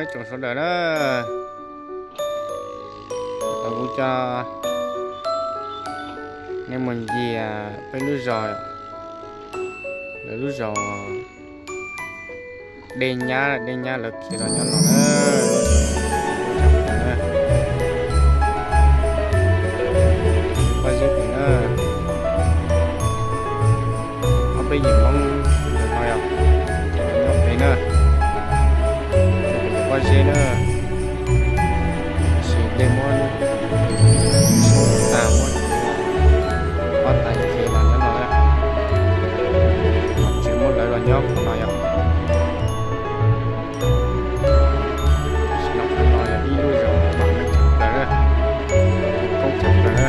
Tsoom sawv daws na, kuv coj nej mus ncig peb lub zos, lawv lub zos Dej Nyab, Dej Nyab lawv khiav los nyob no na. Pob zeb pem na, ob peb yim Hmoob ntawm no yog nyob pem na, pob zeb na, tab sis dej muab tag, muab pob tag ces los nyob no na, tsis muab lawv los nyob qhov no yog. Tam sim no qhov no yog ib lub zos vam meej tshaj plaws, koob tshaj plaws na.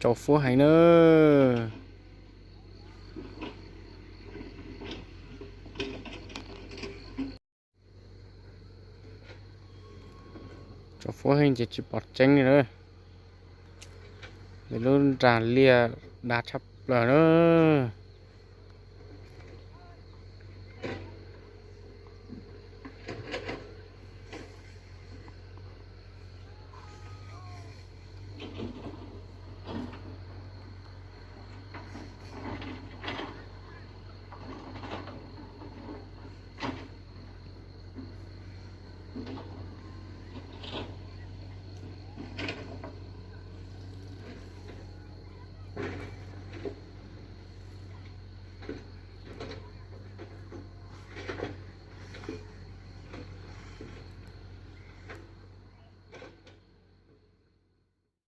Tsaus fuab heev na. Tsaus fuab heev ces tsis pom tseeb li na. Lub nra liaj dav tshaj plaws na.